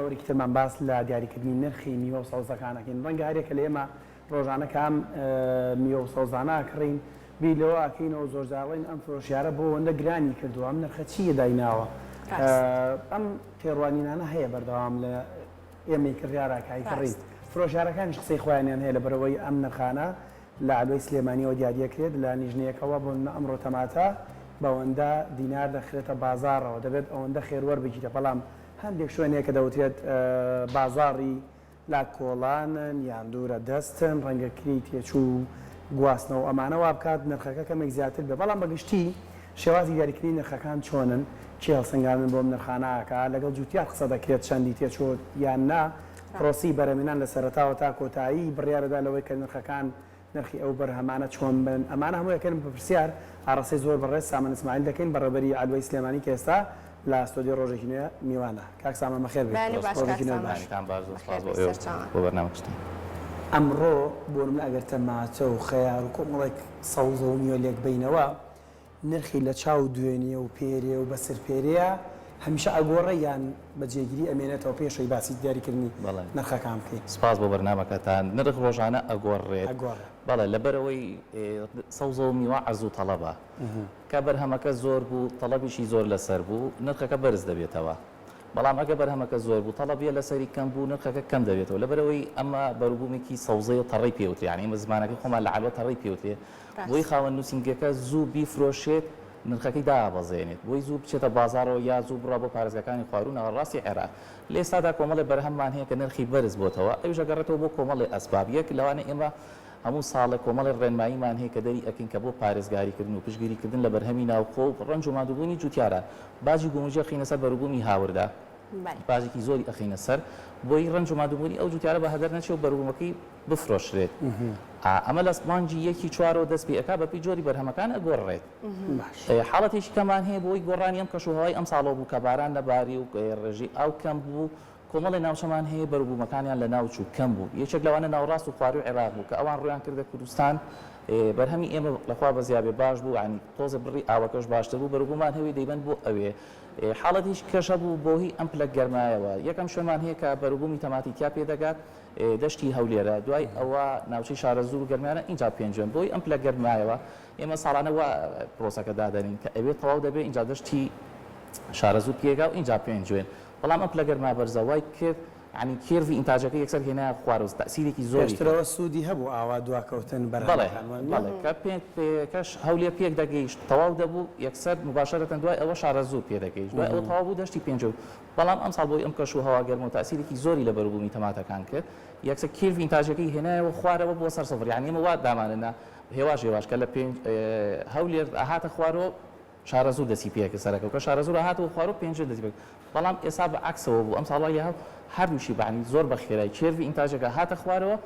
تەوەرێکی ترمان باس لە دیاریکردنی نرخی میوە و سەوزەکان ئەکەین. ڕەنگە هەریەکە لە ئێمە ڕۆژانە کە ئەم میوە و سەوزانە ئەکڕین بیر لەوە ئەکەینەوە زۆرجار ئەڵێین ئەم فرۆشیارە بۆ ئەوەندە گرانی کردووە، ئەم نرخە چییە دایناوە؟ ئەم تێڕوانینانە هەیە بەردەوام لە ئێمەی کڕیارا کە ئەیکڕین. فرۆشیارەکانیش قسەی خۆیانیان هەیە لەبەرئەوەی ئەم نرخانە لە عەلوەی سلێمانیەوە دیاریەکرێت لە لیژنەیەکەوە بۆ نمونە ئەمڕۆ تەماتە بەوەندە دینار دەخرێتە بازاڕەوە دەبێت ئەوەندە خێر وەربگیرێت بەڵام هەندێک شوێن هەیە کە دەوترێت بازاڕی لا کۆڵانن یان دوورە دەستن ڕەنگە کرێی تێچوو و گواستنەوە و ئەمانە وابکات نرخەکە کەمێک زیاتر بێت بەڵام بە گشتی شێوازی دیاریکردنی نرخەکان چۆنن کێ هەڵسەنگاندن بۆ ئەم نرخانە ئەکا لەگەڵ جوتیار قسە دەکرێت چەندی تێچووە یان نا پرۆسەی بەرهەمهێنان لە سەرەتاوە تا کۆتایی بڕیارەدا لەوەی کە نرخەکان نرخی ئەو بەرهەمانە چۆن بن ئەمانە هەموو ئەکەن بە پرسیار ئاڕاستەی زۆر بەڕێز سامان ئیسماعیل دەکەین بەڕێوەبەری عەلوەی سلێمانی کە ئێستا لە ستۆدیۆی ڕۆژێکی نوێ میوانە کاک سامان بەخێر بێیت بەیانی باش کاک ڕۆژێکی نوێت سامان باش. بەیانیتان باش زۆر بەخێر سوپاس بۆ بێی ئێوە سەرچاوان. بۆ بەرنامەکەشتان. ئەمڕۆ بۆ نمونە ئەگەر تەماتە و خەیار و کۆمەڵێک سەوزە و میوە لێک بەینەوە نرخی لە چاو دوێنێ و پێرێ و بەسر پێرێیا هەمیشە ئەگۆڕێ یان بە جێگیری ئەمێنێتەوە پێش ئەوەی باسی دیاریکردنی بەڵێ نرخەکان بکەین؟ سپاس بۆ بەرنامەکەتان. نرخ ڕۆژانە ئەگۆڕرێت. ئەگۆڕێ. بەڵێ لەبەرئەوەی سەوزە و میوە عەرز و تەڵەبە. کە بەرهەمەکە زۆر بوو تەڵەبیشی زۆر لەسەر بوو نرخەکە بەرز دەبێتەوە. بەڵام ئەگەر بەرهەمەکە زۆر بوو تەڵەبیە لەسەری کەم بوو نرخەکە کەم دەبێتەوە. لەبەرئەوەی ئەمە بەروبوومێکی سەوزەیە تەڕەی پێوترێ یانی ئێمە زمانەکەی خۆمان لە عەلوە تەڕەی پێوترێ. بۆی خاوەن نووسینگەکە زوو بیفرۆشێت نرخەکەی دابەزێنێت بۆی زوو بچێتە بازاڕەوە یا زوو بڕوا بۆ پارێزگاکانی خواروو ناوەڕاستی عێراق. لە ئێستادا کۆمەڵێ بەرهەممان هەیە کە نرخی بەرز بۆتەوە ئەویش ئەگەڕێتەوە بۆ کۆمەڵێ ئەسباب یەک لەوانە ئێمە هەموو ساڵێک کۆمەڵێ ڕێنماییمان هەیە کە دەری ئەکەین کە بۆ پارێزگاریکردن و پشتگیریکردن لە بەرهەمی ناوخۆ و ڕەنج و ماندووبوونی جووتیاران باجی گومرگی ئەخەینە سەر بەروبوومی هاوردە باجێکی زۆری ئەخەینە سەر بۆی ڕەنج و ماندووبوونی ئەو جووتیارە بە هەدەر نەچێ و بەروبوومەکەی بفرۆشرێت ئا ئەمە لە مانگی یەکی چوارەوە دەست پێ ئەکا بەپێی جۆری بەرهەمەکان ئەگۆڕرێت حاڵەتێکی کەمان هەیە بۆی گۆڕانی ئەم کەش و هەوای ئەم ساڵەوە بوو کە باران نەباری و ڕێژەی ئاو کەم بوو کۆمەڵی ناوچەمان هەیە بەروبوومەکانیان لە ناو چوو کەم بوو یەکێک لەوانە ناوەڕاست و خوارووی عێراق بوو کە ئەوان ڕوویان کردە کوردستان بەرهەمی ئێمە لەخوا بەزیابێ باش بوو یانی تۆزێ بڕی ئاوەکەش باشتر بوو بەروبوومان هەوێ دەیبەن بۆ ئەوێ حاڵەتێکی کەش هەبوو بۆهی ئەم پلە گەرمایەوە یەکەم شوێنمان هەیە کە بەروبوومی تەماتی تیا پێدەگات دەشتی هەولێرە، دوای ئەوە ناوچەی شارەزوور و گەرمیانە ئینجا پێنجوێن، بۆی ئەم پلە گەرمایەوە ئێمە ساڵانە وا پرۆسەکە دادەنین کە ئەوێ تەواو دەبێ ئینجا دەشتی شارەزوور پێگا و ئینجا پێنجوێن، بەڵام ئەم پلە گەرما بەرزە وای کرد یانی curve ی ئینتاجەکە یەکسەر هێنایە خوارەوە تەئسیرێکی زۆری پێشتر کرد. ئەوە سوودی هەبوو ئاوا دواکەوتن بەڵێ بەرهەمەکان وانیە؟ بەڵێ کە پێ کەش هەولێر پێک دەگەیشت تەواو دەبوو یەکسەر موباشەرەتەن دوای ئەوە شارەزوور پێ دەگەیشت دوای ئەوە تەواو بوو دەشتی پێنجوێن بەڵام ئەمساڵ بەهۆی ئەم کەش و هەوا گەرمەوە تاسیرێکی زۆری لە بەروبوومی تەماتەکان کرد، یەکسەر curve ی ئینتاجەکەی هێنایەوە خوارەوە بۆ سەر سفر، یانی ئێمە وا داماننا هێواش هێواش کە لە پێنج هەولێر هاتە خوارەوە شارەزوور دەستی پێکرد سەرەکە و کە شارەزوور هاتەوە خوارەوە پێنجوێن دەستی پێکرد، بەڵام ئێستا بە عەکسەوە بوو ئەمساڵ وای لێهات هەردووشی بەعنی زۆر بە خێرای curve ی ئینتاجەکە هاتە خوارەوە،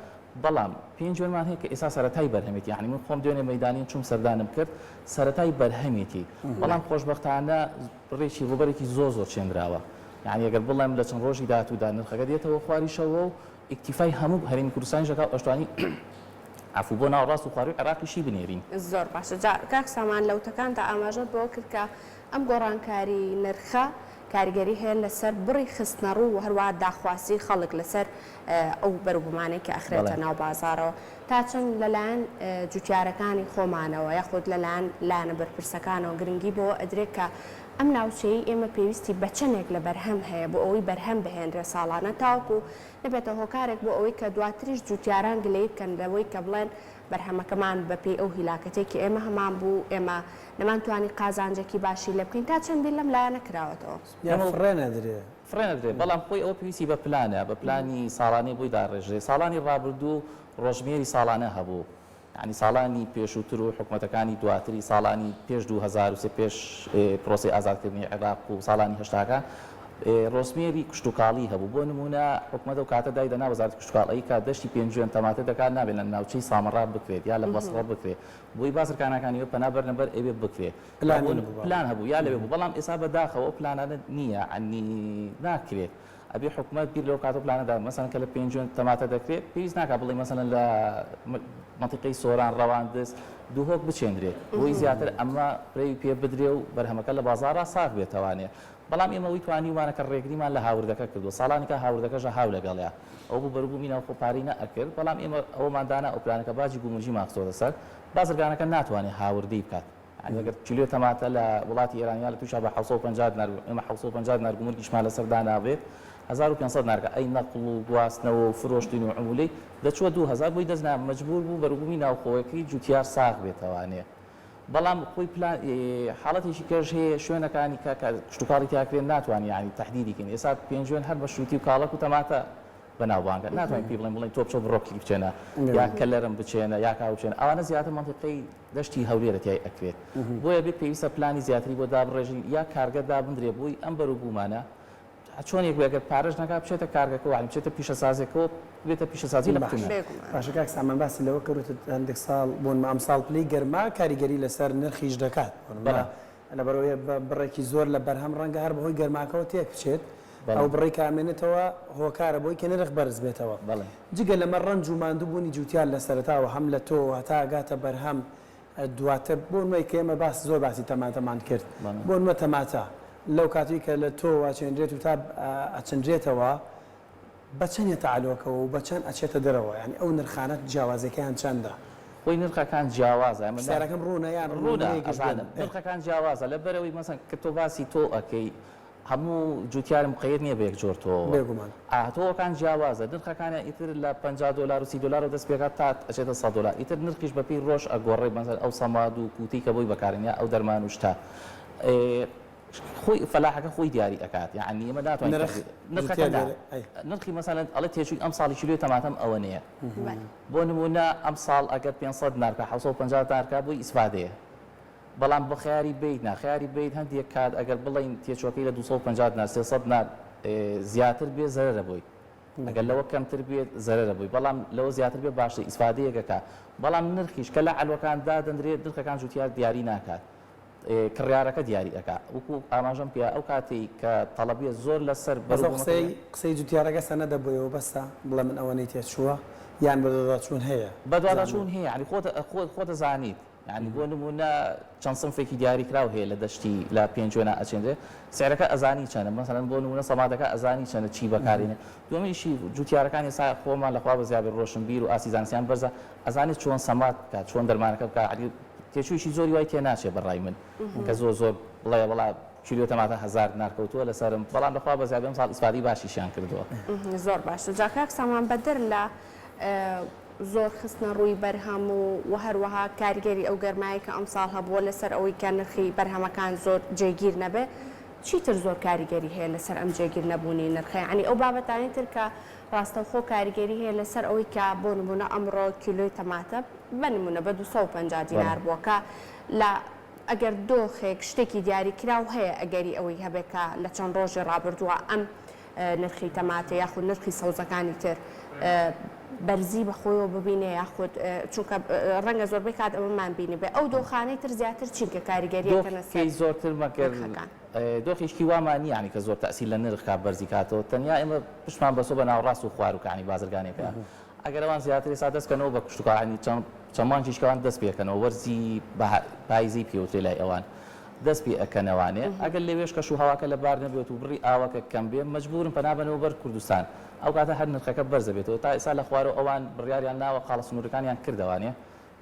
بەڵام پێنجوێنمان هەیە کە ئێستا سەرەتای بەرهەمێتی، یانی من خۆم دوێنێ مەیدانیم چووم سەردانم کرد سەرەتای بەرهەمێتی، بەڵام خۆشبەختانە بڕێکی ڕووبەرێکی زۆر زۆر چێنراوە یانی ئەگەر بڵێم لە چەند ڕۆژی داهاتوودا نرخەکە دێتەوە خواریشەوە و ئیکتیفای هەموو هەرێمی کوردستانیش دەکا و ئەشتوانین عەفوو بۆ ناوەڕاست و خوارووی عێراقیشی بنێرین. زۆر باشە جا کاک سامان لە وتەکانتا ئاماژەت بەوە کرد کە ئەم گۆڕانکاری نرخە کاریگەری هەیە لەسەر بڕی خستنەڕوو و هەروەها داخوازی خەڵک لەسەر ئەو بەروبوومانەی کە ئەخرێتە بەڵێ. ناو بازاڕەوە تا چەند لەلایەن جوتیارەکانی خۆمانەوە یاخود لەلایەن لایەنە بەرپرسەکانەوە گرنگی بەوە ئەدرێت کە ئەم ناوچەیەی ئێمە پێویستی بە چەندێک لە بەرهەم هەیە بۆ ئەوەی بەرهەم بهێنرێت ساڵانە تاوەکو نەبێتە هۆکارێک بۆ ئەوەی کە دواتریش جوتیاران گلەیی بکەن لەوەی کە بڵێن بەرهەمەکەمان بەپێی ئەو هیلاکەتەی کە ئێمە هەمان بوو ئێمە نەمانتوانی قازانجێکی باشی لێ بکەین تا چەند بیر لەم لایەنە کراوەتەوە؟ یان فڕێ نەدرێ. فڕێ نەدرێ، بەڵام خۆی ئەوە پێویستی بە پلانە، بە پلانی ساڵانەی بۆی داڕێژرێ، ساڵانی ڕابردوو ڕۆژمێری ساڵانە هەبوو، یانی ساڵانی پێشووتر و حکومەتەکانی دواتری ساڵانی پێش 2003 پێش پرۆسەی ئازادکردنی عێراق و ساڵانی هەشتاکان ڕۆژمێری کشتوکاڵی هەبوو، بۆ نموونە حکومەت ئەو کاتە دایدەنا وەزارەتی کشتوکاڵ ئەی کات دەشتی پێنجوێن تەماتە دەکات نابێت لە ناوچەی سامەڕا بکرێت یا لە بەسڕە بکرێت بۆی بازرگانەکانی وێ پەنا بەرنە بەر ئەوێ بکرێت. پلانیان بوو. پلان هەبوو یا لەوێ بوو بەڵام ئێستا بە داخەوە ئەو پلانانە نییە یەعنی ناکرێت ئەبێ حکومەت بیر لەو کاتە پلانە دا مەسەلەن کە لە پێنجوێن تەماتە دەکرێت پێویست ناکات بڵێی مەسەلەن لە مەنتیقەی سۆران ڕەواندز دهۆک بچێندرێت بۆی زیاتر ئەمە پرەوی پێ بدرێ و بەرهەمەکە لە بازاڕا ساغ بێتەوانێ. بەڵام ئێمە ئەوەی توانیومانە کە ڕێگریمان لە هاوردەکە کردووە ساڵانێکە هاوردەکەش هاو لەگەڵیا ئەوە بوو بەروبوومی ناوخۆ پارەی نەئەکرد بەڵام ئێمە ئەوەمان دانا ئەو پلانە کە باجی گومرگیمان خستۆتە سەر بازرگانەکە ناتوانێت هاوردەی بکات یانی ئەگەر کیلۆ تەماتە لە وڵاتی ئێران یا لە تورکیا بە 750 دینار بوو ئێمە 750 دینار گومرگیشمان لەسەر دانابێت 1500 دینارکە ئەی نەقڵ و گواستنەوە و فرۆشتن و عمولەی دەچووە 2000 بۆی دەست نا مەجبور بوو بەروبوومی ناوخۆیەکەی جوتیار ساغ بێتەوانێ بەڵام خۆی پلان حاڵەتێکی کەش هەیە شوێنەکانی کە کە کشتوکاڵی تیاکرێن ناتوانین یانی تەحدیدی کەین ئێستا پێنجوێن هەر بە شووتی و کاڵەک و تەماتە بەناوبانگە ناتوانین پێی بڵێن بڵێن تۆ بچۆ بڕۆکلی بچێنە یا کەلەرم بچێنە یا کاو بچێنە ئەوانە زیاتر مەنتیقەی دەشتی هەولێرە تیای ئەکرێت بۆیە بێ پێویستە پلانی زیاتری بۆ دابڕێژین یا کارگە دابندرێ بۆی ئەم بەروبوومانە چۆنێک بێ ئەگەر پارەش نەکا بچێتە کارگەکەوە یانی بچێتە پیشەسازێکەوە ببێتە پیشەسازی لە باشە قوتوو. بێگومان. باشە کاک سامان باسی لەوە کرد وتت هەندێک ساڵ بۆ نمە ئەمساڵ پلەی گەرما کاریگەری لەسەر نرخیش دەکات بۆ نمە بەڵێ. لەبەرئەوەی بە بڕێکی زۆر لە بەرهەم ڕەنگە هەر بەهۆی گەرماکەوە تێک بچێت بەڵێ. ئەو بڕەی کە ئەمێنێتەوە هۆکارە بۆی کە نرخ بەرز بێتەوە بەڵێ. جگە لەمە ڕەنج و ماندوو بوونی جوتیار لە سەرەتاوە هەم لە تۆوە هەتا ئەگاتە بەرهەم دواتر بۆ نمە کە ئێمە باس زۆر باسی تەماتەمان کرد بەڵێ. بۆ نمە تەماتە لەو کاتەی کە لە تۆوە ئەچێنرێت و تا ئەچنرێتەوە بە چەند یەتە عەلۆکەوە و بە چەند ئەچێتە دەرەوە یانی ئەو نرخانە جیاوازیەکەیان چەندە؟ خۆی نرخەکان جیاوازە ئەمە پرسیارەکەم ڕوونە یان ڕوونە نمونەیەکیش ئەزانم بدەم؟ ئێ. نرخەکان جیاوازە لەبەرئەوەی مەسەن کە تۆ باسی تۆو ئەکەی هەموو جوتیار مقەیەد نیە بە یەک جۆر تۆوەوە بێگومان. ئا تۆوەکان جیاوازە نرخەکانیان ئیتر لە 50 دۆلار و 30 دۆلارەوە دەست پێکات تا ئەچێتە 100 دۆلار ئیتر نرخیش بەپێی ڕۆژ ئەگۆڕێ مەسەن ئەو سەماد و کوتەی کە بۆی بەکارێن یا ئەو دەرمان و شتە ئێ خۆی فەلاحەکە خۆی دیاری ئەکات یەعنی ئێمە ناتوانین نرخ تەقدیر نرخەکە جوتیار نا دیاری ئەی. نرخی مەسەلەن ئەڵێ تێچووی ئەمساڵی کیلۆی تەماتەم ئەوەنەیە بەلێ. بۆ نموونە ئەمساڵ ئەگەر 500 دینار کا 750 دینار کا بۆی ئیسفادەیە بەڵام بۆ خەیاری بەیت نا خەیاری بەیت هەندێک کات ئەگەر بڵێین تێچووەکەی لە 250 دینار 300 دینار زیاتر بێ زەرەرە بۆی ئەگەر لەوە کەمتر بێت زەرەرە بۆی بەڵام لەوە زیاتر بێت باشتر ئیسفادەیەک ئەکا بەڵام نرخیش کە لە عەلوەکان دادەنرێت نرخەکان جوتیار دیاری ناکات کڕیارەکە دیاری ئەکا وەکو ئاماژەم پێیا ئەو کاتەی کە تەڵەبیە زۆر لەسەر بەس ئەو بەروبومەکە قسەی قسەی جوتیارەکە سەنەدە بۆیەوە بەسە بڵێ من ئەوەنەی تێچووە یان بەدواداچوون هەیە بەدواداچوون زانم. هەیە یانی خۆت خۆت خۆت ئەزانیت یانی بۆ نموونە چەند سنفێکی دیاری کراو هەیە لە دەشتی لە پێنجوێنا ئەچێنرێ سعرەکە ئەزانی چەنە مەسەلەن بۆ نموونە سەمادەکە ئەزانی چەنە چی بەکارێنێ دووەمیشی جوتیارەکان ئێستا خۆمان لە خوا بەزیابێ ڕۆشنبیر و ئاستی زانستیان بەرزە ئەزانێت چۆن سەماد بکات چۆن دەرمانەکە بکات یانی تێچوویەکی زۆری وای تێ ناچێ بە ڕای من کە زۆر زۆر بڵێ وەڵا کیلۆ تەماتە 1000 دینار کەوتووە لەسەرم بەڵام لە خوا بەزیابێ ئەمساڵ ئیسفادەی باشیشیان کردووە. زۆر باشە جا کاک سامان بەدەر لە زۆر خستنە ڕووی بەرهەم و وە هەروەها کاریگەری ئەو گەرمایەی کە ئەمساڵ هەبووە لەسەر ئەوەی کە نرخی بەرهەمەکان زۆر جێگیر نەبێ چیتر زۆر کاریگەری هەیە لەسەر ئەم جێگیر نەبوونی نرخە یانی ئەو بابەتانەی تر کە ڕاستەوخۆ کاریگەری هەیە لەسەر ئەوەی کە بۆ نموونە ئەمڕۆ کیلۆی تەماتە بە نموونە بە 250 دینار بووە کە لە ئەگەر دۆخێک شتێکی دیاری کراو هەیە ئەگەری ئەوەی هەبێ کە لە چەند ڕۆژی ڕابردووە ئەم نرخی تەماتە یاخود نرخی سەوزەکانی تر بەرزی بە خۆیەوە ببینێ یاخود چونکە ڕەنگە زۆربەی کات ئەمەمان بینیبێ ئەو دۆخانەی تر زیاتر چین کە کاریگەری ئەکەنە سەر دۆخی زۆرتر مەگەر نرخەکان؟ دۆخیشکی وامان نییە یانی کە زۆر تەئسیر لە نرخ کا بەرزی کاتەوە تەنیا ئێمە پشتمان بەستووە بە ناوەڕاست و خواروو کانی بازرگانیەکە ئەگەر ئەوان زیاتر ئێستا دەست کەنەوە بە کشتوکاڵ یانی چەند چەند مانگیش کە ئەوان دەست پێ ئەکەنەوە وەرزی پایزەی پێ وترێ لای ئەوان دەست پێ ئەکەنەوانێ ئەگەر لەوێش کەش و هەواکە لەبار نەبێت و بڕی ئاوەکە کەم بێ مەجبوورن پەنا بەنەوە بەر کوردستان ئەو کاتە هەر نرخەکە بەرز ئەبێتەوە تا ئێستا لە خوارەوە ئەوان بڕیاریان ناوە خاڵە سنوورەکانیان کردەوانێ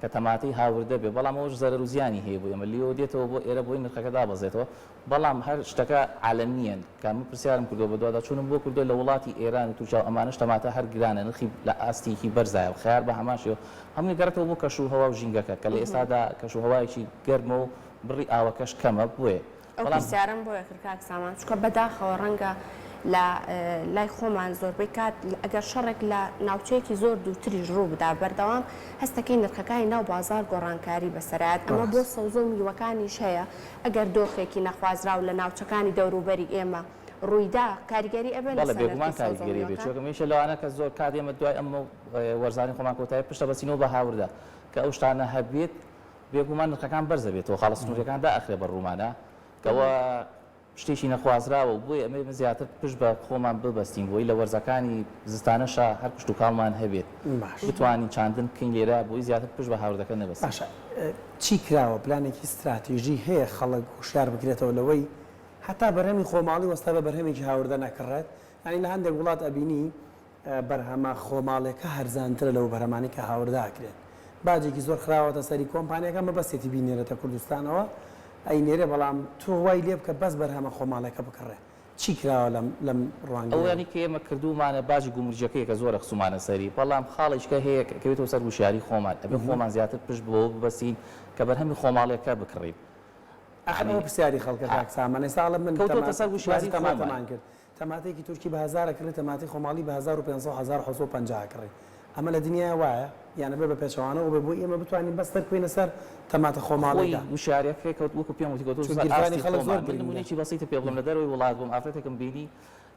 کە تەماتەی هاوردە بێ بەڵام ئەوەش زەرەر و زیانی هەیە بۆ ئێمە لێوە دێتەوە بۆ ئێرە بۆی نرخەکە دابەزێتەوە بەڵام هەر شتەکە عالەمییەن کە من پرسیارم کردووە بەدواداچوونم بۆ کردووە لە وڵاتی ئێران و تورکیا و ئەمانەش تەماتە هەر گرانە نرخی لە ئاستێکی بەرزایە و خەیار بە هەمان شێوە هەمووی گەڕێتەوە بۆ کەش و هەوا و ژینگەکە کە لە ئێستادا کەش و هەوایەکی گەرمە و بڕی ئاوەکەش کەمە بۆیە ئەو بەڵام. پرسیارەم بۆیە کرد کاک سامان چونکە بەداخەوە ڕەنگە لە لای خۆمان زۆربەی کات ئەگەر شەڕێک لە ناوچەیەکی زۆر دوورتریش ڕوو بدا بەردەوام هەستەکەی نرخەکانی ناو بازاڕ گۆڕانکاری بەسەرایەت ئەمە بۆ ڕاست. سەوزە و میوەکانیش هەیە ئەگەر دۆخێکی نەخوازراو لە ناوچەکانی دەوروبەری ئێمە ڕوویدا کاریگەری ئەبێ بەڵێ لەسەر بێگومان نرخی سەوزە و کاریگەری ئەبێ میوەکان؟ چونکە ئەمە یەکێ لەوانە کە زۆر کات ئێمە دوای ئەم وەرزانەی خۆمان کۆتایی پشت ئەبەستینەوە بە هاوردە کە ئەو شتانە هەبێت بێگومان نرخەکان بەرز ئەبێتەوە خاڵە سنووریەکان دائەخرێ بە ڕوومانا کە ئەوە شتێکی نەخوازراوە و بۆیە ئەمە زیاتر پشت بە خۆمان ببەستین بۆی لە وەرزەکانی زستانەشا هەر کشتوکاڵمان هەبێت باش. بتوانین چاندن بکەین لێرە بۆی زیاتر پشت بە هاوردەکە نەبەستین. باشە چی کراوە پلانێکی ستراتیژی هەیە خەڵک هۆشیار بکرێتەوە لەوەی. هەتا بەرهەمی خۆماڵی وەستا بە بەرهەمێکی هاوردە نەکڕێت یانی لە هەندێک وڵات ئەبینی بەرهەمە خۆماڵیەکە هەرزانترە لەو بەرهەمانەی کە هاوردە ئەکرێن. باجێکی زۆر خراوەتە سەری کۆمپانیاکە مەبەستێتی بینێرێتە کوردستانەوە ئەینێرێ بەڵام تۆ وای لێ بکە بەس بەرهەمە خۆماڵیەکە بکڕێ. چی کراوە لەم لەم ڕوانگەیەوە؟ ئەوەیانی کە ئێمە کردوومانە باجی گومرگیەکەیە کە زۆرە خسوومانە سەری بەڵام خاڵێکیکە هەیە کە ئەکەوێتەوە سەر وشیاری خۆمان ئەبێ خۆمان زیاتر پشت بەوە ببەستین کە بەرهەمی خۆماڵیەکە بکڕین. ئاخر ئەوە پرسیاری خەڵکە کاک سامان ئێستا ئەڵێ من کەوتۆتە سەر باسی وشیاری خۆمان. تەماتەمان کرد تەماتەیەکی تورکی بە هەزار ئەکڕی تەماتەی خۆماڵی بە 1500 1750 ئەکڕی ئەمە لە دنیایا وایە یان ئەبێ بە پێچەوانەوە بێ بۆی ئێمە بتوانین بەس سەرکەوینە سەر تەماتە خۆی خۆماڵیدا وشیاریەکەی کەوت وەکو پێم وتی کەوتۆتە چون سەر گیرفانی ئاستی خەڵک زۆر خۆمان من گرنگە. نمونەیەکی بەسیتت پێ بڵێم لە دەرەوەی وڵات بووم ئافرەتێکم بینی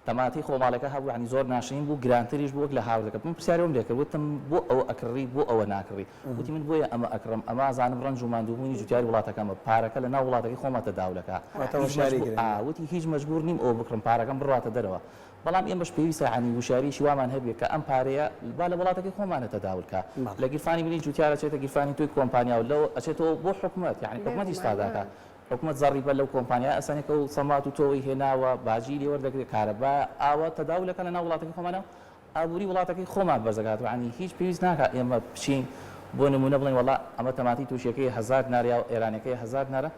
تەماتەی خۆماڵەکە هەبوو یانی زۆر ناشرین بوو گرانتریش بوو وەک لە هاوردەکە من پرسیاری ئەوم لێکرد وتم بۆ ئەوە ئەکڕی بۆ ئەوە ناکڕی وتی من بۆیە ئەمە ئەکڕم ئەمە ئەزانم ڕەنج و ماندووبوونی جوتیاری وڵاتەکەمە پارەکە لە ناو وڵاتەکەی خۆما تەداولەکا واتە هیچ هۆشیاری مەجبوور گرنگە. ئا وتی هیچ مەجبوور نیم ئەوە بکڕم پارەکەم بڕواتە دەرەوە بەڵام ئێمەش پێویستە یانی وشیاریی وامان هەبێ کە ئەم پارەیە با لە وڵاتەکەی خۆمانە تەداول کا بەڵێ. لە گیرفانی منی جوتیار ئەچێتە گیرفانی تۆی کۆمپانیا و لەوە ئەچێتەوە بۆ حکومەت یانی حکومەتیش بێگومان تاداکا حکومەت زەڕیبە لەو کۆمپانیایە ئەسەنێ کە ئەو سەمات و تۆوەی هێناوە، باجی لێ وەردەگرێ، کارەبا، ئاوە تەداول ئەکا لەناو وڵاتەکەی خۆمانا و ئابووری وڵاتەکەی خۆمان بەرز ئەکاتەوە. یانی هیچ پێویست ناکا ئێمە بچین بۆ نموونە بڵێین وەڵا ئەمە تەماتەی تورکیەکەی هەزار دینارە یا ئێرانیەکەی هەزار دینارە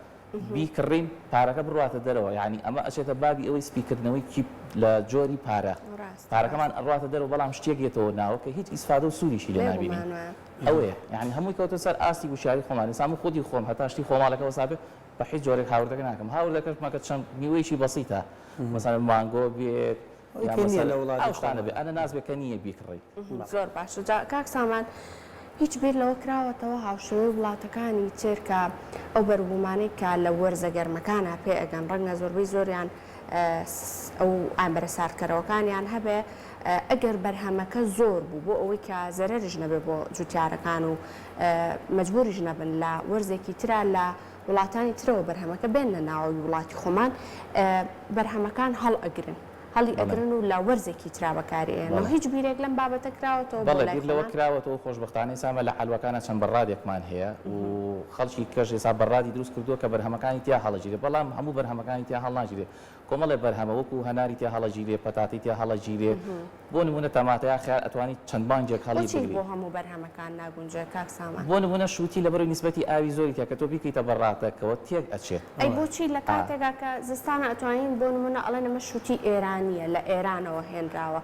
بیکڕین پارەکە بڕواتە دەرەوە. یانی ئەمە ئەچێتە بابی ئەوەی سپیکردنەوەی کیپ لە جۆری پارە. ڕاستە پارەکەمان ڕاستە. ئەڕواتە دەرەوە بەڵام شتێک یەتەوە ناوە کە هیچ ئیسفادە و سوودیشی لێ نابینین. بێگومان وایە. ئەوەیە یانی هەمووی کەوتە سەر ئاستی وشیاری خۆمان ئێستا من خودی خۆم هەتا شتی خۆماڵەکە وەسابێ بە هیچ جۆرێک هاوردەکە ناکەم هاوردەکەش مەکە چەند میوەیەکی بەسیتە مەسەلەن مانگۆ بێت ئەوەی یا کە نییە مەسەلەن لە وڵاتی ئەو شتانە بێ خۆمانە. ئەنەناس بێ کە نییە بیکڕی. زۆر باشە جا کاک سامان هیچ بیر لەوە کراوەتەوە هاوشێوەی وڵاتەکانی تر کە ئەو بەروبوومانەی کە لە وەرزە گەرمەکانا پێ ئەگەن ڕەنگە زۆربەی زۆریان ئەو ئامێرە ساردکەرەوەکانیان هەبێ ئەگەر بەرهەمەکە زۆر بوو بۆ ئەوەی کە زەرەریش نەبێ بۆ جوتیارەکان و مەجبوریش نەبن لە وەرزێکی ترا لە وڵاتانی ترەوە بەرهەمەکە بێننە ناوەوی وڵاتی خۆمان بەرهەمەکان هەڵئەگرن هەڵی ئەگرن و لە وەرزێکی ترا بەکاری ئەیەنەوە هیچ بیرێک لەم بابەتە کراوەتەوە بۆ بەڵێ لای بیر لەوە خۆمان؟ کراوەتەوە خۆشبەختانە ئێستا ئەمە لە عەلوەکانا چەند بەڕادێکمان هەیە و خەڵکی کەش ئێستا بەڕادی دروست کردووە کە بەرهەمەکانی تیا هەڵەگیرێ بەڵام هەموو بەرهەمەکانی تیا هەڵناگیرێ کۆمەڵێ بەرهەمە وەکو هەناری تیا هەڵەگیرێ پەتاتەی تیا هەڵەگیرێ بۆ نموونە تەماتە یا خەیار ئەتوانی چەند مانگێک هەڵی بۆچی بگری. بۆ هەموو بەرهەمەکان ناگونجێ کاک سامان؟ بۆ نموونە شووتی لەبەرەوەی نیسبەتی ئاوی زۆری تیا کە تۆ بیکەیتە بەڕاتەکەوە تێک ئەچێت. ئەی بۆچی لە ئا. کاتێکا کە زستانە ئەتوانین بۆ نموونە ئەڵێن ئەمە شووتی ئێرانییە لە ئێرانەوە هێنراوە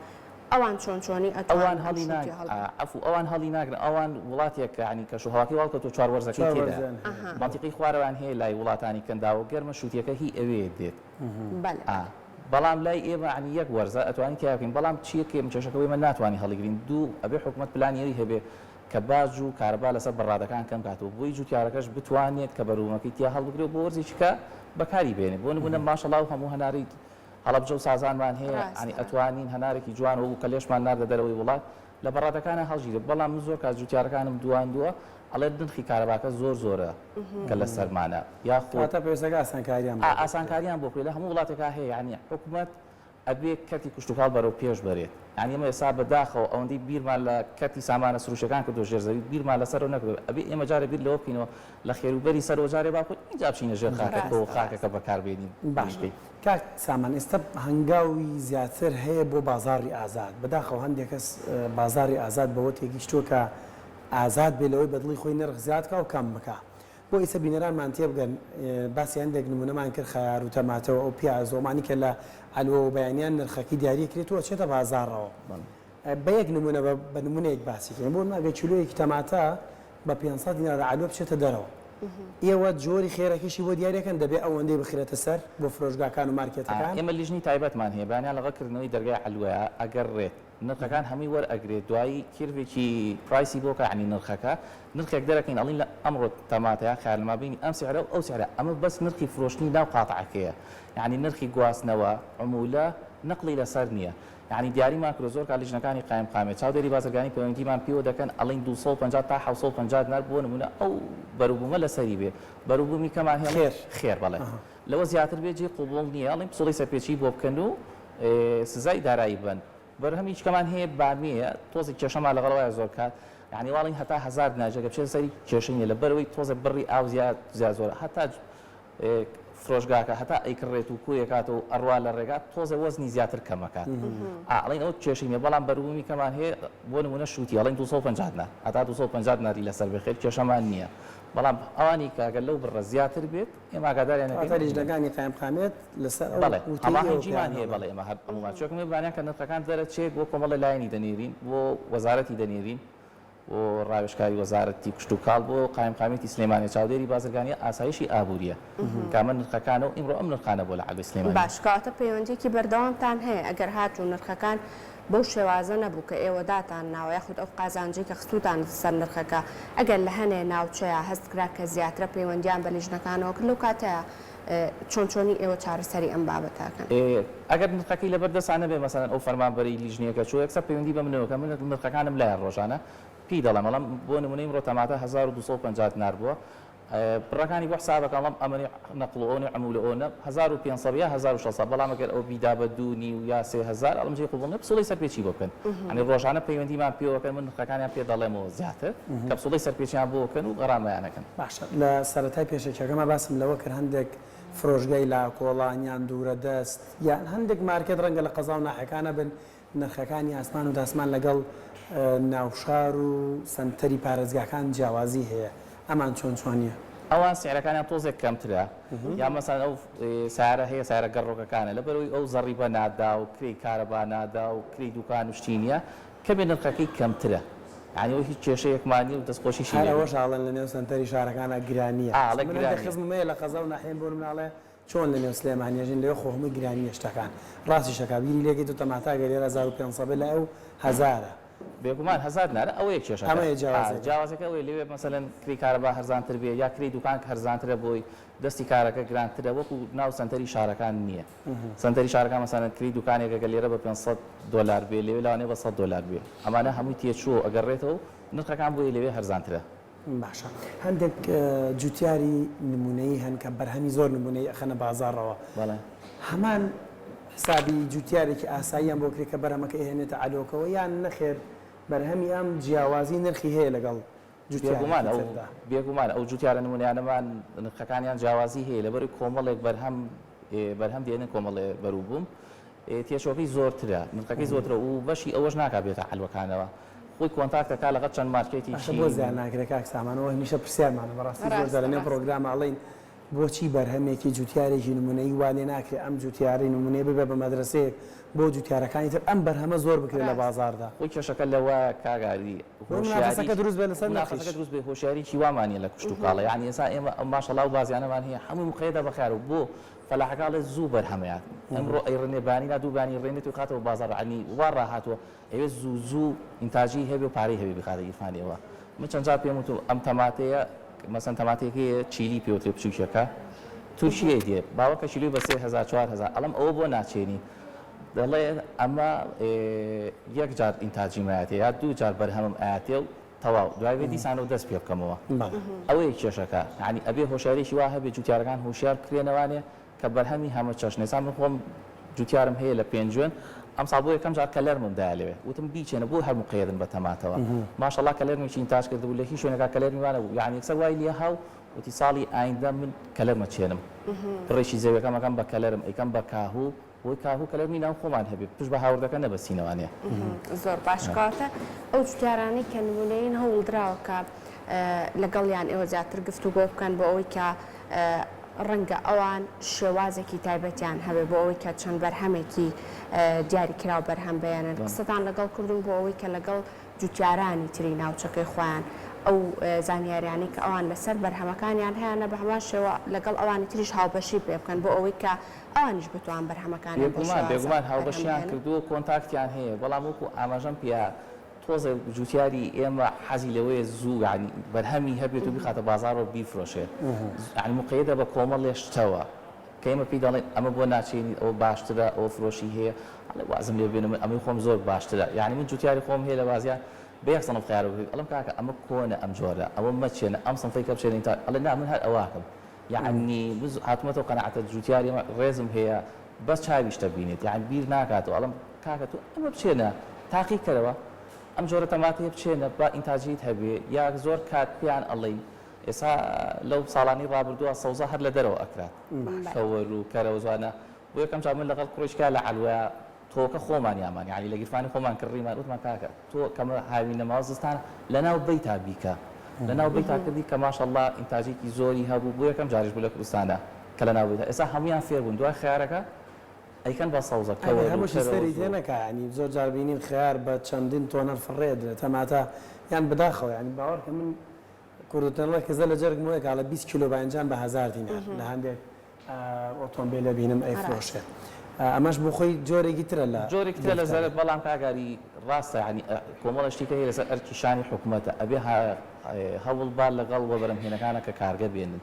ئەوان چۆن چۆنی ئەوان ئەتوانن ئەم هەڵی ناگ شووتیە ئا هەڵبگرن؟ عەفوو ئەوان هەڵی ناگرن ئەوان وڵاتێکە یانی کەش و هەواکەی واڵکەوتووە چوار وەرزەکەی چوار تێدایە وەرزیان هەیە. ئەها. مەنتیقەی خوارەوەیان هەیە لای وڵاتانی کەنداوە گەرمە شووتیەکە هی ئەوێ دێت. بەلێ ئا بەلێ. بەڵام لای ئێمە یانی یەک وەرزە ئەتوانین تیا بکەین بەڵام چیە کێم کێشەکە ئێمە ناتوانین هەڵیگرین دوو ئەبێ حکومەت پلانی ئەوی هەبێ کە باج و کارەبا لەسەر بەڕادەکان کەم کاتەوە بۆی جوتیارەکەش بتوانێت کە بەروبومەکەی تیا هەڵبگرێ و بۆ وەرزێکی کە بەکاری بێنێ بۆ نمونە ماشەڵا و هەموو هەنارەی هەڵەبجە و سازانمان هەیە یانی ڕاستە. ئەتوانین هەنارێکی جوان وەکو کە لێشمان ناردە دەرەوەی وڵات لە بەڕادەکانا هەڵگیرێت بەڵام من زۆر کات جوتیارەکانم دواندووە ئەڵێت نرخی کارەباکە زۆر زۆرە کە لەسەرمانە یاخود واتە پێویستەکە ئاسانکاریان بۆ بکرێت. ئاسانکاریان بۆ بکرێت لە هەموو وڵاتێکا هەیە یانی حکومەت ئەبێ کەرتی کشتوکاڵ بەرەو پێش بەرێت یانی ئێمە ئێستا بە داخەوە ئەوەندەی بیرمان لە کەرتی سامانە سروشتیەکان کردووە ژێر زەوی بیرمان لەسەرەوە نەکردووە ئەبێ ئێمە جارێ بیر لەوە بکەینەوە لە خێروبەری سەرەوە جارێ با بخۆین ئینجا بچینە ژێر خاکەکەوە و ڕاستە خاکەکە ڕاستە. بەکار بێنین باشە بکەین. کاک سامان ئێستا هەنگاوی زیاتر هەیە بۆ بازاڕی ئازاد بەداخەوە هەندێک کەس بازاڕی ئازاد بەوە تێگیشتووە کە ئازاد بێ لەوەی بەدڵی خۆی نرخ زیاد کا و کەم بکا بۆ ئیستا بینەرانمان تێبگەن باسی هەندێک نمونەمان کرد خەیار و تەماتە و ئەو پیاز و ئەمانی کە لە عەلوەوە بەیانیان نرخەکەی دیاری ئەکرێت و ئەچێتە بازاڕەوە بە یەک نمونە بە نمونەیەک باسی کەین بۆ نمونە ئەگەر کیلۆیەکی تەماتە بە 500 دینار لە عەلوە بچێتە دەرەوە ئێوە جۆری خێرەکەشی بۆ دیاریەکەن دەبێ ئەوەندەی بخرێتە سەر بۆ فرۆشگاکان و مارکێتەکان؟ ئێمە لیژنەی تایبەتمان هەیە بەیانیان لەگەڵ کردنەوەی دەرگای عەلوەیە ئەگەر ڕێت نرخەکان هەمووی وەر ئەگرێت دوایی curve ێکی price ی بۆ کە یەعنی نرخەکە نرخێک دەرەکەین ئەڵین لە ئەمڕۆ تەماتە یا خەیار لە مابەینی ئەم سعرە و ئەو سعرە ئەمە بەس نرخی فرۆشتنی ناو قاتعەکەیە یەعنی نرخی گواستنەوە عمولە نەقڵی لەسەر نییە یەعنی دیاریمان کردوە زۆر کات لیژنەکانی قایمقامیەت چاودێری بازرگانی پەیوەندیمان پیوە دەکەن ئەڵین 250 تا 750 دینار بۆ نمونە ئەو بەروبومە لەسەری بێ بەروبومی کەمان هێڵین خێر خێر بەڵێ لەوە زیاتر بێ جێی قبوڵ نییە ئەڵین پسوڵەی سەرپێچی بۆ بکەن و سزای دارایی بەن بەرهەمی کەمان هەیە بامیەیە تۆزێک کێشەمان لەگەڵ وایە زۆر کات یعنی واڵین هەتا هەزار دینار جگە بچێتە سەری کێشەی نییە لەبەرەوەی تۆزێک بڕی ئاو زیاد زیاد زۆرە هەتا. فرۆشگاکە هەتا ئەیکڕێت و کۆی ئەکاتەوە و ئەڕوا لە ڕێگا تۆزێ وەزنی زیاتر کەم ئەکات ئا ئەڵێین ئەوە کێشەی نیە بەڵام بەروبوومی کەمان هەیە بۆ نموونە شووتی ئەڵێین 250 دینار هەتا 250 دیناری لەسەر بێ خێر کێشەمان نیە بەڵام ئەوانی کە ئەگەر لەو بڕە زیاتر بێت ئێمە ئاگاداریان واتە ئەکەین. لیژنەکانی قایمقامیەت لەسەر ئەو بەڵێ وتەی ئێوە هەماهەنگیمان پێیان هەیە ئەڵێن. بەڵێ ئێمە هەر هەموومان چونکە بزانیان کە نرخەکان دەرەچێت بۆ کۆمەڵێ لایەنی دەنێرین بۆ وەزارەتی دەنێرین بۆ ڕاوێژکاری وەزارەتی کشتوکاڵ، بۆ قایمقامیەتی سلێمانی، چاودێری بازرگانیە، ئاسایشی ئابووریە کە ئەمە نرخەکانە و ئیمڕۆ ئەم نرخانە بووە لە عەلوەی سلێمانی. باش کەواتە پەیوەندیەکی بەردەوامتان هەیە ئەگەر هاتوو نرخەکان بەو شێوازە نەبوو کە ئێوە داتان ناوە یاخود ئەو قازانجەی کە خستووتانەتە سەر نرخەکە ئەگەر لە هەنێ ناوچەیا هەست کرا کە زیاترە پەیوەندیان بە لیژنەکانەوە کرد لەو کاتەیا چۆن چۆنی ئێوە چارەسەری ئەم بابەتە ئەکەن؟ ئەگەر نرخەکەی لەبەر دەستا نەبێ مەسەلەن ئەو فەرمانبەرەی لیژنەیەکە چووە یەکسەر پەیوەندی بە منەوە کە من نرخەکانم لایە ڕۆژانە پێی دەڵێم ئەڵێم بۆ نموونە ئیمڕۆ تەماتە 1250 دینار بووە بڕەکانی بۆ حساب ئەکەم ئەڵێم ئەمەنی نەقڵ و ئەونی عمولە ئەونە 1500 یا 1600 بەڵام ئەگەر ئەو بیدا بە دوو نیو یا 3000 ئەڵێم جێی قبوڵ نیە پسوڵەی سەرپێچی بۆ بکەن یانی ڕۆژانە پەیوەندیمان پێوە کەن من نرخەکانیان پێ دەڵێمەوە زیاتر کە پسوڵەی سەرپێچیان بۆ کەن و غەرامەیان ئەکەن. باشە لە سەرەتای پێشەکیەکەما باسم لەوە کرد هەندێک فرۆشگای لاکۆڵان یان دوورە دەست یان هەندێک مارکێت ڕەنگە لە قەزا و ناحیەکانە بن نرخەکانی ئاسمان و داسمان لەگەڵ ناوشار و سەنتەری پارێزگاکان جیاوازی هەیە ئەمان چۆن چۆنیە؟ ئەوان سعرەکانیان تۆزێک کەمترە یان مەسەلەن ئەو سەیارە هەیە سەیارە گەڕۆکەکانە لەبەرئەوەی ئەو زەڕیبە نادا و کرێی کارەبا نادا و کرێی دوکان و شتی نیە کەمێ نرخەکەی کەمترە یانی ئەوە هیچ کێشەیەکمان نیە و دەستخۆشیشی هەر لێ ئەوەش دەکەین. ئاڵێن لە نێو سەنتەری شارەکانا گرانیە ئا ئەڵێ من هەندێک گرانیە. خزمم هەیە لە قەزا و ناحیەن بۆ نمونە ئەڵێ چۆن لە نێو سلێمانی ئەژین لەوێ خۆ هەمووی گرانیە شتەکان ڕاستیش ئەکا بیری لێکەی تۆ تەماتە ئەگەر لێرە 1500 بێ لای ئەو هەزارە. بێگومان 1000 دینارە ئەوەیە کێشەکە ئەمەیە ئا جیاوازیەکە. جیاوازیەکە ئەوەیە لەوێ مەسەلەن کرێی کارەبا هەرزانتر بێ یا کرێی دوکان هەرزانترە بۆی دەستی کارەکە گرانترە وەکو ناو سەنتەری شارەکان نیە سەنتەری شارەکان مەسەلەن کرێی دوکانێک ئەگەر لێرە بە 500 دۆلار بێ لەوێ لەوانەیە بە 100 دۆلار بێ ئەمانە هەمووی تێچووە و ئەگەڕێتەوە و نرخەکان بۆیە لەوێ هەرزانترە. باشە هەندێک جوتیاری نمونەیی هەن کە بەرهەمی زۆر نمونەیی ئەخەنە بازاڕەوە بەڵێ. هەمان حسابی جوتیارێکی ئاساییان بۆ کرێ کە بەرهەمەکە ئەیهێنێتە عەلۆکەوە یان نەخێر بەرهەمی ئەم جیاوازی نرخی هەیە لەگەڵ بێگومان جوتیارێکی ئەو تردا؟ بێگومان ئەو جوتیارە نمونەیانەمان نرخەکانیان جیاوازی هەیە لەبەرئەوەی کۆمەڵێک بەرهەم بەرهەم دێنن کۆمەڵێ بەروبووم تێچوەکەی زۆرترە نرخەکەی زۆرترە و بەشی ئەوەش ناکا بێتە عەلوەکانەوە خۆی کۆنتاکت ئەکا لەگەڵ چەند باشە بۆ مارکێتێکی. زیان ناکرێ کاک سامان ئەوە هەمیشە پرسیارمانە بەڕاستی زۆر ڕاستە جار لەنێو ڕاستە. پڕۆگراما ئەڵێین بۆچی بەرهەمێکی جوتیارێکی نمونەیی وا لێ ناکرێ ئەم جوتیارەی نمونەیی ببێ بە مەدرەسەیەک بۆ جوتیارەکانی تر ئەم بەرهەمە زۆر بکرێ لە ڕاستە. بازاڕدا. خۆی کێشەکە لەوەیە کاک ئاری بۆ منافەسەکە هۆشیاری دروست بێ لەسەر نرخیش. منافەسەکە دروست بێ هۆشیاریی وامان نیە لە کشتوکاڵە یانی ئێستا ئێمە ماشەڵا ئەو بازیانەمان هەیە هەمووی مقەیەدە بە خیار و بۆ فەلاحەکە ئەڵێ زوو بەرهەمەیات ئەمڕۆ ئەیڕنێ بانی نا دوو بانی ڕێنێت و خاتەوە بازاڕ یانی وا ڕاهاتووە ئەوێ زوو زوو ئینتاجی هەبێ و پارەی هەبێ بیخاتە گیرفانیەوە من چەند جار پێم وتوم ئەم تەماتەیە مەسەن تەماتەیەک هەیە چیلی پێوترێ بچووکیەکە تورکیەی دێ باوەکە کیلۆی بە 3000 4000 ئەڵێم ئەوە بۆ ناچێنی دەڵێ ئەمە یەک جار ئینتاجی مایەتێ یا دوو جار بەرهەمم ئایەتێ و تەواو دوای بێ دیسانەوە دەست پێ بکەمەوە ئەوەیە کێشەکە یانی ئەبێ هۆشیاریەکی وا هەبێ جوتیارەکان هۆشیار بکرێنەوانێ کە بەرهەمی هەمە چەشنە ئێستا من خۆم جوتیارم هەیە لە پێنجوێن ئەمساڵ بۆ یەکەم جار کەلەرمم دایە لەوێ وتم بیچێنە بۆ هەر مقەیەدن بە تەماتەوە ماشەڵا کەلەرمێکی ئینتاج کردبوو لە هیچ شوێنێکا کەلەرمی وا نەبوو یانی یەکسەر وای لێ هاو وتی ساڵی ئایندە من کەلەرمە چێنم بڕێکی زەویەکەم ئەکەم بە کەلەرم ئەیکەم بە کاهوو بۆی کاهوو کەلەرمی ناو خۆمان هەبێ پشت بە هاوردەکە نەبەستینەوانێ. زۆر باش کەواتە ئەو جوتیارانەی کە نمونەیین هەوڵدراوە کە لەگەڵیان ئێوە زیاتر گفتوگۆ بکەن بۆ ئەوەی کە ڕەنگە ئەوان شێوازێکی تایبەتیان هەبێ بۆ ئەوەی کە چەند بەرهەمێکی دیاریکراو بەرهەم بێنن قسەتان لەگەڵ کردوون بۆ ئەوەی کە لەگەڵ جوتیارانی تری ناوچەکەی خۆیان ئەو زانیاریانەی کە ئەوان لەسەر بەرهەمەکانیان هەیانە بە هەمان شێوە لەگەڵ ئەوانی تریش هاوبەشی پێ بکەن بۆ ئەوەی کە ئەوانیش بتوان بەرهەمەکانیان بەو بێگومان شێوازە بێگومان بەرهەم هاوبەشیان بهێنن. کردووە و کۆنتاکتیان هەیە، بەڵام وەکو ئاماژەم پێیا تۆزێ جوتیاری ئێمە حەزی لەوەیە زوو یانی بەرهەمی هەبێت و بیخاتە بازاڕەوە بیفرۆشێ یانی موقەیەدە بە کۆمەڵێ شتەوە کە ئێمە پێی دەڵێین ئەمە بۆ ناچێنیت ئەوە باشترە ئەوە فرۆشی هەیە ئەڵێ وازم لێ بێنە من ئەمەی خۆم زۆر باشترە یانی من جوتیاری خۆم هەیە لە بازیان بە یەک سنف خەیار بکڕیت ئەڵێم کاکە ئەمە کۆنە ئەم جۆرە ئەوە مەچێنە ئەم سنفەی کە بچێنی تا ئەڵێ نا من هەر ئەوە ئەکەم یەعنی بز هاتومەتەوە قەناعەتە جوتیاری ئێمە ڕێزم هەیە بەس چاوی شتە بینێت یەعنی بیر ناکاتەوە ئەڵێم کاکە تۆ ئەمە بچێنە تاقی کەرەوە ئەم جۆرە تەماتەیە بچێنە با ئینتاجیت هەبێ یا زۆر کات پێیان ئەڵێین. ئێستا لەو ساڵانی ڕابردووە سەوزە هەر لە دەرەوە ئەکرات کەوەر و کەرەوزوانە بۆ یەکەم جار من لەگەڵ کوڕیشکا لە عەلوە تۆکە خۆمان یامان یانی لە گیرفانی خۆمان کڕیمان وتمان کاکە تۆ کەمە هاوینە ماوە زستان لەناو بەیتا بیکە لەناو بەیتا کردی کە ماشەڵڵا ئینتاجێکی زۆری هەبوو بۆ یەکەم جاریش بوو لە کوردستانە کە لەناو بەیتا ئێستا هەموویان فێر بوون دوای خەیارەکە ئەیکەن بە سەوزە ئەگەر کەوەر و هەمووشی سەری کەرەوز تێ و. نەکا یانی زۆر جار بینین خەیار بە چەندین تۆنەر فڕێ ئەدرێ تەماتە یان بەداخەوە یانی باوەڕکە من کوردوتەنڵە کزە لە جەرگم وەیە کاڵە 20 کیلۆ باینجان بە هەزار دینار لە هەندێک ئۆتۆمبێل ئەبینم ئەیفرۆشێت ئەمەش بۆ خۆی جۆرێکی ترە لە جۆرێکی ترە لە گرفتاری. زەرەر بەڵام کاک ئاری ڕاستە یانی کۆمەڵە شتی کە هەیە لەسەر ئەرکی شانی حکومەتە ئەبێ هەوڵ با لەگەڵ وەبەرهەمهێنەکانە کە کارگە بێنن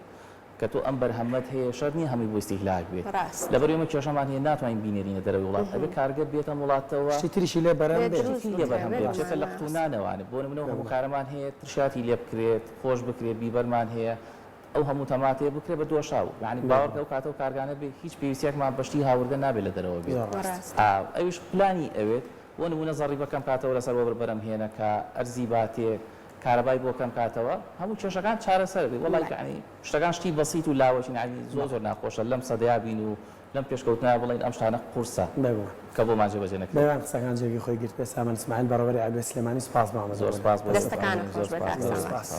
کە تۆ ئەم بەرهەمەت هەیە شەرت نییە هەمووی بۆ ئیستیهلاک بێت ڕاست. لەبەر ئێمە کێشەمان هەیە ناتوانین بینێرینە دەرەوەی وڵات ئەبێ کارگە بێتە ئەم وڵاتەوە شتی تریشی لێ بەرهەم بێ بێ. دروست شتی لێ بکرێ بەرهەم بێ بێ بچێتە بەرهەم لە قوتوو نانەوانێ بۆ نمونە ئەو هەموو کارەمان هەیە ترشاتی لێ بکرێت خۆش بکرێت بیبەرمان هەیە ئەو هەموو تەماتەیە بکرێ بە دۆشاو یانی باوەڕکە ئەو کاتە ئەو کارگانە بێ هیچ پێویستیەکمان بە شتی هاوردە نابێ لە دەرەوە بێت زۆر ڕاستە. ئا ئەویش پلانی ئەوێت بۆ نموونە زەڕیبە کەم کاتەوە لەسەر وەبر بەرەم هێنەکە ئەرزی باتێ کارەبای بۆ کەم کاتەوە هەموو کێشەکان چارەسەر بێ وەڵای یانی شتەکان شتی بەسیت و لاوەکین یانی زۆر زۆر ناخۆشە لەم سەدەیا بین و لەم پێشکەوتنە بڵێین ئەم شتانە قورسە بێگومان. کە بۆمان جێبەجێ نەکرێت. بێگومان قسەکان جێگەی خۆی گرت بێ سامان ئیسماعیل بەڕێوەبەری عەلوەی سلێمانی سوپاس بۆ زۆر ئامادەبوونت. سوپاس بۆ دەستەکانت زۆر خۆش بێت سوپاس کاک زۆر سامان. سوپاس.